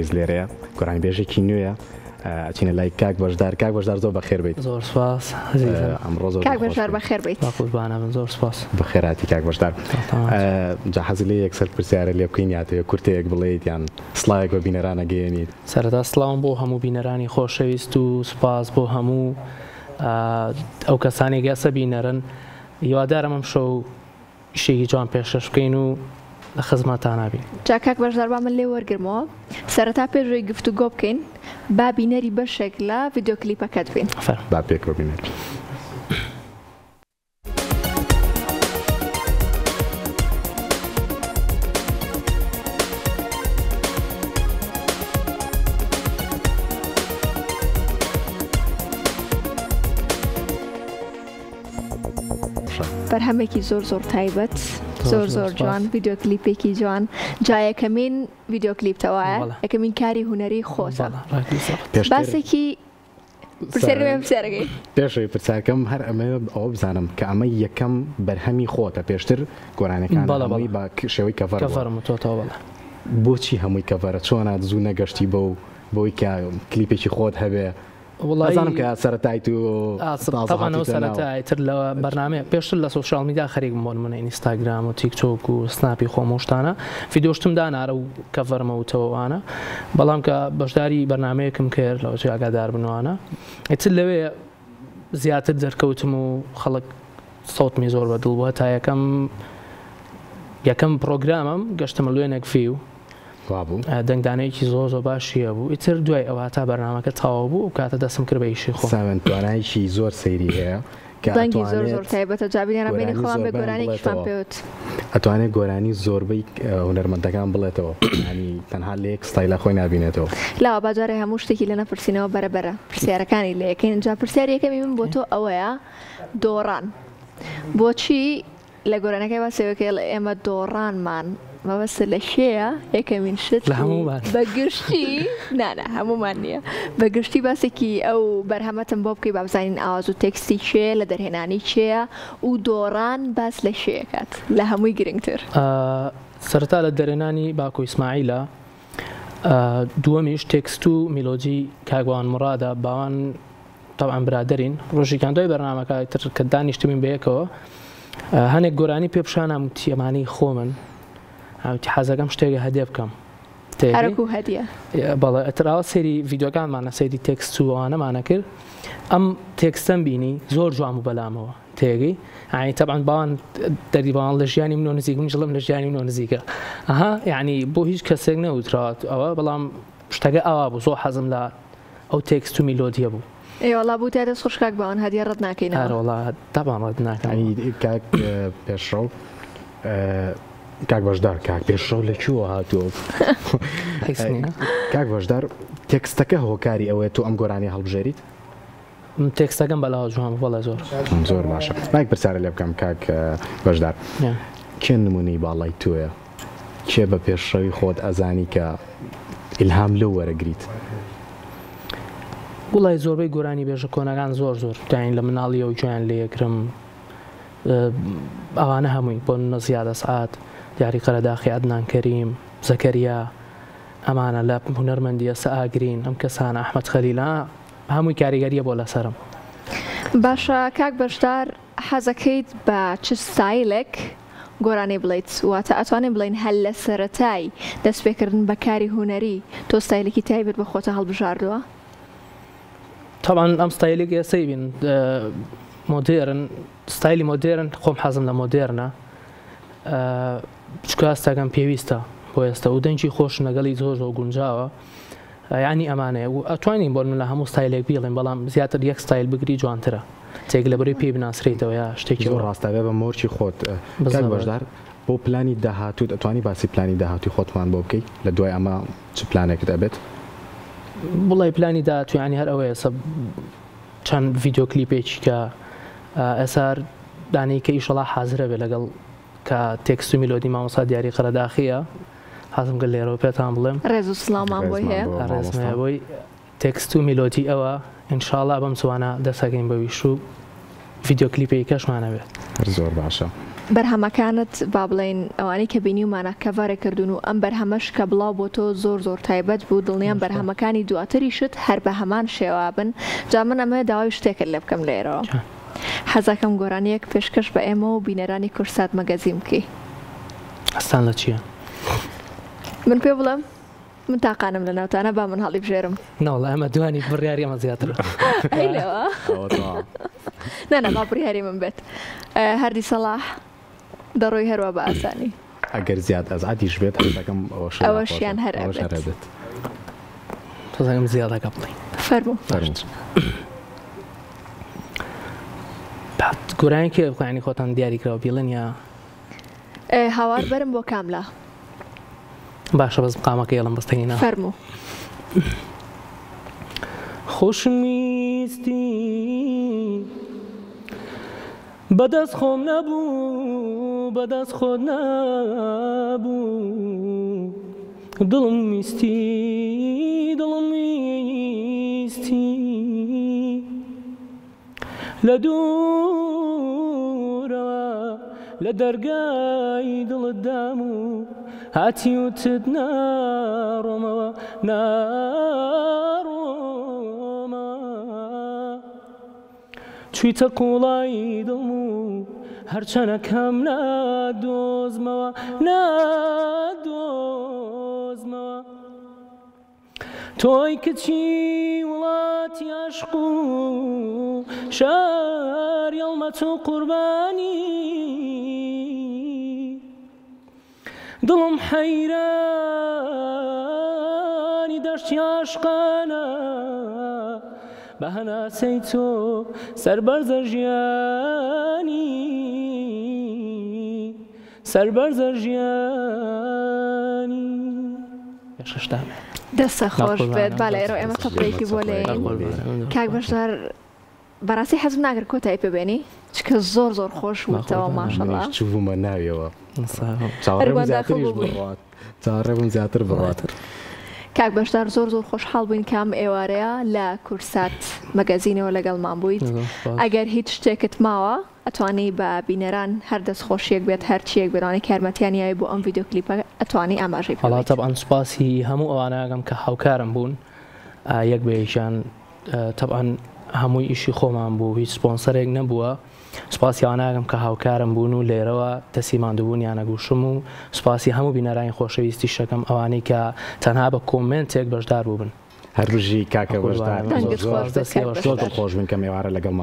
لێرەیە گۆرانیبێژێکی نوێیە ئەچینە لای کاک بەشدار. کاک بەشدار زۆر بەخێر بیت. زۆر سپاس عەزیزم. ئەمڕۆ زۆر کاک بەشدار بەخێر بیت. بە قوربانە بن زۆر سپاس. بەخێراتی کاک بەشدار. جا حەزی لێ یەکسەر پرسیارە لێ بکەین یاتەوێ کورتەیەک بڵێیت یان سڵاوێک بە بینەران ئەگەیەنیت؟ سەرەتا سڵاوم بۆ هەموو بینەرانی خۆشەویست و سپاس بۆ هەموو ئەو کەسانەی کە ئێستا بینەرن. هیوادارم ئەمشەو ئیشێکی جوان پێشکەش بکەین و لە خزمەتانا بین. جا کاک بەشدار با من لێ وەرگرمەوە سەرەتا پێش ئەوەی گفتوگۆ بکەین با بینەری بەشێک لە ڤیدیۆ کلیپەکەت بین. فەرموو. با پێکەوە بینەر بین. بەرهەمێکی زۆر زۆر تایبەت زۆر زۆر جوان ڤیددیو کلیپێکی جوان جا یەکەمین ڤیددیو کلیپتەوایە یەکەمین کاری هوەری خۆتە باسێکی پرسیارەکەی پێشەوەی پرسیارکەم هەر ئەمە ئەوە بزانم کە ئەمە یەکەم بەرهەمی خۆتە پێشتر گۆرانەکان هەمووی بە شێوەی cover cover م تۆتەوە بەڵێ. بۆچی هەمووی cover ە چۆنات زوو نەگەشتی بەو بەوەی کە کلیپێکی خۆت هەبێ وەڵایی ئەزانم کە سەرەتایت و تازە تەبعەن ئەوە هاتیتە ناو. سەرەتایە ئیتر لە بەرنامەیە پێشتر لە social media خەریک بووم بۆ نموونە ئینستاگرام و تیک تۆک و سناپی خۆم و شتانە ڤیدیۆ شتم دانارە و cover م وتەوە وانە بەڵام کە بەشداری بەرنامەیەکم کرد لەوە چی ئاگادار بن وانە ئیتر لەوێ زیاتر دەرکەوتم و خەڵک سەوتمی زۆر بە دڵ بوو هەتا یەکەم یەکەم پڕۆگرامم گەشتە ملیۆنێک view وابوو. دەنگدانەوەیەکی زۆر زۆر باشی هەبوو ئیتر دوای ئەوە هەتا بەرنامەکە تەواو بوو ئەو کاتە دەستم کرد بە ئیشی خۆم. ساوێن توانایەکی زۆر سەیری هەیە کە دەنگی زۆر زۆر ئەتوانێت تایبەتە جا بینەران بینی گۆرانی خۆمان بێ زۆربەیان گۆرانیەکیشمان بڵێتەوە. پێ وت. ئەتوانێت گۆرانی زۆربەی هونەرمەندەکان بڵێتەوە یانی تەنها لە یەک ستایلا خۆی نابینێتەوە. لاوە با جارێ هەموو شتێکی لێ نەپرسینەوە بەرە بەرە پرسیارەکانی لێ ئەکەین جا پرسیاری یەکەمی من بۆ تۆ ئەوەیە دۆڕان بۆچی لە گۆرانەکەی باسی ئەوەی کە ئەڵێ ئێمە دۆڕانمان مەبەستت لە کێیە یەکەمین شت لە هەموومان بە گشتی نا نا هەموومان نییە بە گشتی باسێکی ئەو بەرهەمەتم بۆ بکەی با بزانین ئاواز و تێکستی کێیە لە دەرهێنانی کێیە و دۆڕان باس لە کێ ئەکات لە هەمووی گرنگتر. سەرەتا لە دەرهێنانی باکۆ ئیسماعیلە دووەمیش تێکست و میلۆدی کاک باوان مورادە باوان تەبعەن برادەرین ڕۆژێکیان دوای بەرنامەکە تر کە دانیشتبووین بەیەکەوە هەنێک گۆرانی پێ پیشانام وتی ئەمانەی خۆمن وتی حەزەکەم شتێک هەدیە بکەم هەرەکو هەدیە بەڵێ ئەتراوە سەیری ڤیدیۆکانمانە سەیری تێکست و ئەوانەمانە کرد ئەم تێکستەم بینی زۆر جوان بوو بەلامەوە تێگەی یعنی تەبعەن باوان دەردی باوان لە ژیانی منەوە نزیک منیش دڵم لە ژیانی منەوە نزیکە ئەها یعنی بۆ هیچ کەسێک نەوتراوە ئەوە بەڵام شتەکە ئاوا بوو زۆر حەزم لە ئەو تێکست و میلۆدیە بوو. ئەی وەڵا بوتە دەست خۆش کاک باوان هەدیە ڕەت ناکەینەوە. ئەرەوەڵا تەبعەن ڕەت ناکەمەوە. یانی کاک پێشڕەو کاک بەشدار کاک پێشڕەو لە کوێوە هاتووە؟ هیچ نییە. کاک بەشدار تێکستەکە هۆکاری ئەوەیە تۆ ئەم گۆرانیە هەڵبژێریت؟ تێکستەکەم بەلاوە جوان بوو بەڵێ زۆر. زۆر باشە با یەک پرسیارە لێ بکەم کاک بەشدار کێ نمونەی باڵای تۆیە؟ کێ بە پێشڕەوی خۆت ئەزانی کە ئیلهام لەو وەرەگریت؟ وڵای زۆربەی گۆرانی بێژە کۆنەکان زۆر زۆر داین لە مناڵیەوە گوێیان لێگرم ئەوانە هەمووی بۆ نمونە زیاد ئەسعاد دیاری قەرەداخی عەدنان کەریم زەکەریا ئەمانە لە هونەرمەندی ئێستا ئاگرین ئەم کەسانە ئەحمەد خەلیل هەمووی کاریگەریە بۆ لەسەرم. باشە کاک بەشدار حەزەکەیت بە چ ستایلێک گۆرانی بڵێیت واتە ئەتوانین بڵێین هەر لە سەرەتای دەست پێکردن بە کاری هونەری تۆ ستایلێکی تایبەت بە خۆتە هەڵبژاردووە؟ تەبعەن ئەم ستایلێک ئێسەی بین مۆدێرن ستایلی مۆدێرن خۆم حەزم لە مۆدێرنە چونکە هەستەکەم پێویستە بۆ ئێستا و دەنگی خۆشم لەگەڵی زۆر زۆر گونجاوە یانی ئەمانەیە و ئەتوانین بۆ نمونە هەموو ستایلێک بیڵێین بەڵام زیاتر یەک ستایل بگری جوانترە تێک لەبەرەی پێی بناسرێیتەوە یا شتێکی زۆر ڕاستە ئەبێ بە مۆرکی خۆت کاک بزەبت. بەشدار بۆ پلانی داهاتووت ئەتوانی باسی پلانی داهاتووی خۆتمان بۆ بکەی لە دوای ئەمە چ پلانێکت ئەبێت؟ وڵای پلانی داهاتوو یانی هەر ئەوەیە سە چەند ڤیدیۆ کلیپێکی کە ئێستا هەر دانەی کە ئیشەڵا حازرە بێ لەگەڵ کە تێکست و میلۆدی مامۆستا دیاری قەرەداخیە حەزم کرد لێرەوە پێتان بڵێم. ڕێز و سڵاومان بۆی ڕێزمان هەیە. بۆ ڕێزم مامۆستا. هەیە بۆی. تێکست و میلۆدی ئەوە ان شاءاللە بەم زوانە دەست ئەکەین بە ویش و ڤیدیۆ کلیپێکی کەشمان ئەبێت. هەر زۆر باشە. بەرهەمەکانت با بڵێین ئەوانەی کە بینیومانە کەڤەرە کردوون و ئەم بەرهەمەش کە بڵاو بۆتەوە زۆر زۆر تایبەت بوو دڵنیام بەرهەمەکانی دواتریشت هەر بە هەمان شێوە بن جا من ئەمەوێ داوای شتێکت لێ بکەم لێرەوە حەزەکەم گۆرانیەک پێشکەش بە ئێمە و بینەرانی کوردسات مەگەزین بکەی. هەستان لە چیە؟ من پێ بڵێم؟ من تاقانم لە ناوتانە با من هەڵیبژێرم. نەوەڵا ئێمە دوانی بڕیاری ئەمە زیاترە. ئەی لەوە؟ ئەوە تەواو. نا نا با بڕیاری من بێت. هەردی سەڵاح دەڕۆی هەروا بە ئاسانی. ئەگەر زیاد ئەزعەدیش بێت حەزەکەم ئەوەش لا خۆشە. ئەوەشیان هەر ئەوەش هەر ئەبێت. ئەبێت. حەزەکەم زیادەکە بڵێی. فەرموو. فەرموو. بعد گۆرانی کێ یانی خۆتان دیاری کراوە بیڵێن یا؟ هاوار بەرم بۆ کام لا؟ باشە بەس قامەکە یەڵم بەس تەنی نا. فەرموو. خۆشمویستی بەدەست خۆم نەبوو بەدەست خۆت نەبوو دڵم ویستی دڵم ویستی لە دوورەوە لە دەرگای دڵت دام و هاتی وتت ناڕۆمەوە ناڕۆمەوە چویتە قوڵایی دڵم و هەرچەنەکەم نادۆزمەوە نادۆزمەوە تۆی کچی وڵاتی عەشق و شاری هەڵمەت و قوربانی دڵم حەیرانی دەشتی عاشقانە بە هەناسەی تۆ سەربەرزە ژیانی سەربەرزە ژیانی. دەستە خۆش بێت با لێرەوە ئێمە تەپڵێکی بۆ لێین کاک بەشدار بەڕاستی حەزم ناکرد کۆتایی پێ بێنی چکە زۆر زۆر خۆش وتەوە ماشەڵا منیش چوومە ناویەوە چاوەڕێم زیاتریش بڕوات چاوەڕێ بووم زیاتر بڕوات. کاک بەشدار زۆر زۆر خۆشحاڵ بووین کە ئەم ئێوارەیە لە کوردسات مەگەزینەوە لەگەڵمان بوویت ئەگەر هیچ شتێکت ماوە ئەتوانی بە بینەران هەر دەست خۆشیەک بێت هەر چیەک بێت لەوانەیە کە یارمەتیان یاوی بۆ ئەم ڤیدیۆ کلیپە ئەتوانی ئاماژەی پێ وەڵا بەیت. تەبعەن سوپاسی هەموو ئەوانە ئەکەم کە هاوکارم بوون یەک بە یەکیان تەبعەن هەمووی ئیشی خۆمان بوو هیچ سپۆنسەرێک نەبووە سوپاسی ئەوانە ئەکەم کە هاوکارم بوون و لێرەوە دەستی ماندووبوونیان ئەگوشم و سوپاسی هەموو بینەرانی خۆشەویستیش ئەکەم ئەوانەی کە تەنها بە کۆمێنتێک بەشدار بووبن. هەر بژی کاکە بەشدار دەنگت زۆر خۆش بێت کاک زۆر بەشدار. دڵخۆش بووین کە ئەم ئێوارە لەگەڵمان.